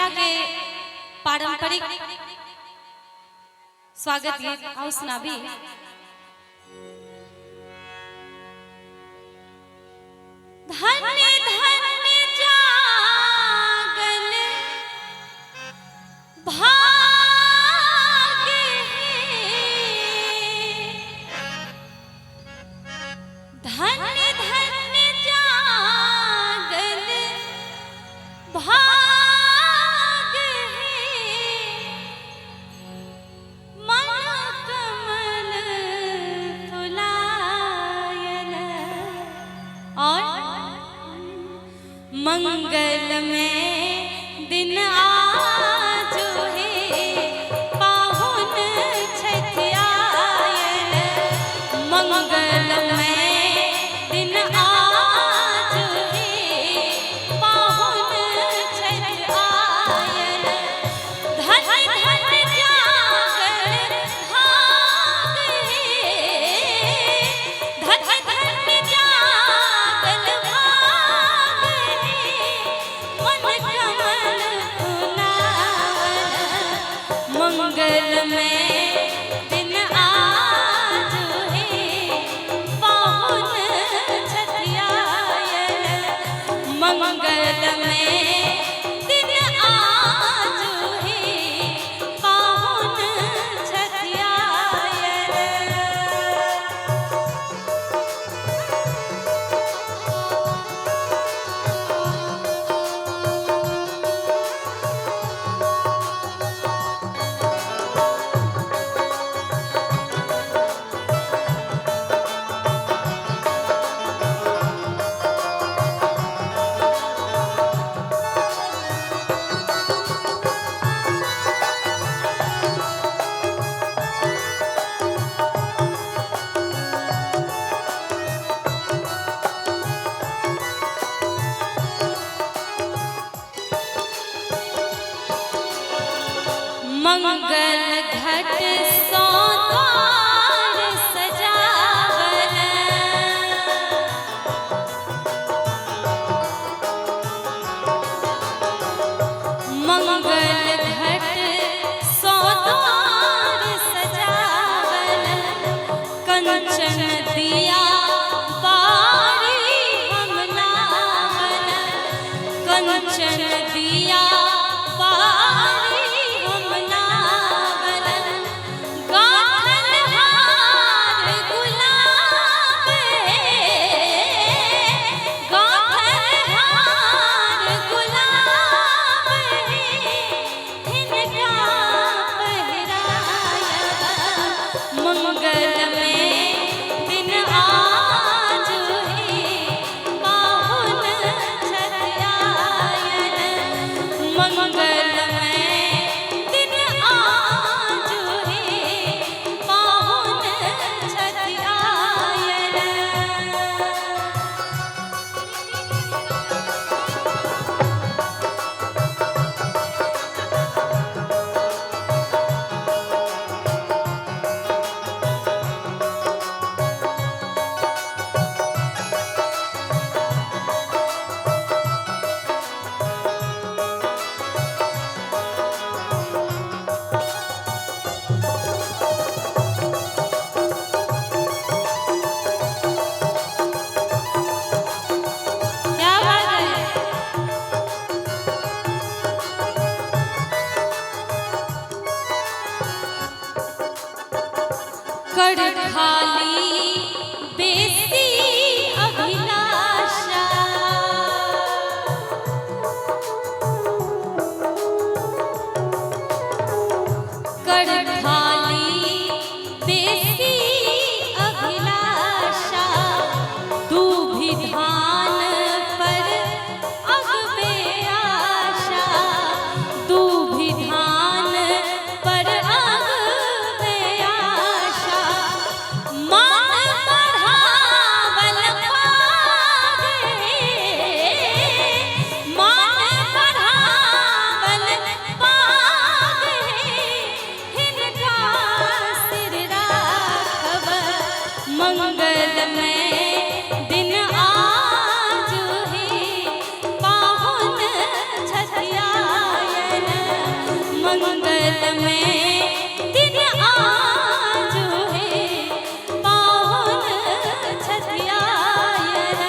मिथिला के पारंपरिक स्वागत गीत आओ सुनाबी। धन्य धन्य जागल भाग्य है, धन्य धन्य जागल भाग्य है, मन कमल फुलायल और मंगल में दिन आज है, पाहुन छठ आयल। मंगल में दिन आज है, पाहुन छठ आयल। धन धन जागल भाग है, धन धन जागल भाग है, मन कमल फुलावल। मंगल में दिन आज है, पाहुन छठ आयल। मंगल में दिन आज है, पाहुन छठ आयल। मंगल घट सो द्वार सजावल, मंगल घट सो द्वार सजावल, कंचन दिया बारी हम लावल, कंचन दिया बारी हम लावल, गाथल हार गुलाब है, गाथल हार गुलाब है, हिनका पहिरायब। मंगल में दिन आज है, पाहुन छठ आयल। मंगल में दिन आज है, पाहुन छठ आयल। क्या बात है। कर खाली बेसी अभिलाषा, कर खाली बेसी अभिलाषा, तू भी धान पर अगबे आशा, तू भी धान पर अगबे आशा। माँ मंगल में दिन आज है पाहुन छठियायल।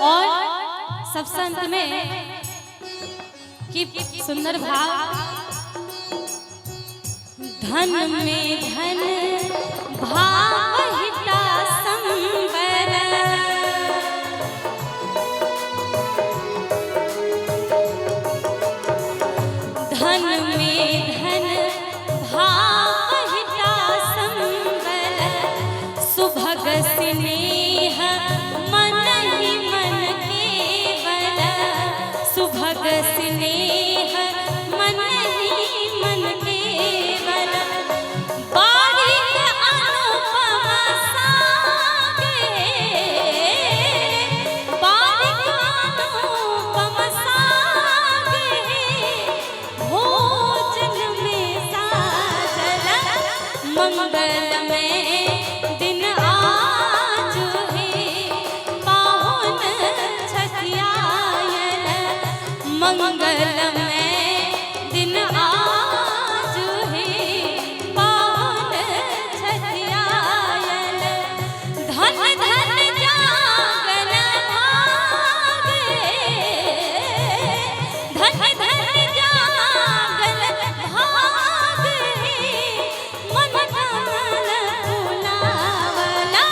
और सबसे अंत में कि सुंदर भाव, धन में धन भावहिता संबर, धन में धन भावहिता संबर, सुभग स्नेह मन ही मन केवल, सुभग स्नेह मन ही मन केवल, बारिक अनुपम सागे, बारिक अनुपम सागे, भोजन में साजल मंगल में दिन आज है पाहुन छठियायल, मंगल में दिन आज है पाहुन छठियायल, धन धन जागल भागे, धन धन जागल भागे, मन कमल फुलावला,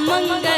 मंगल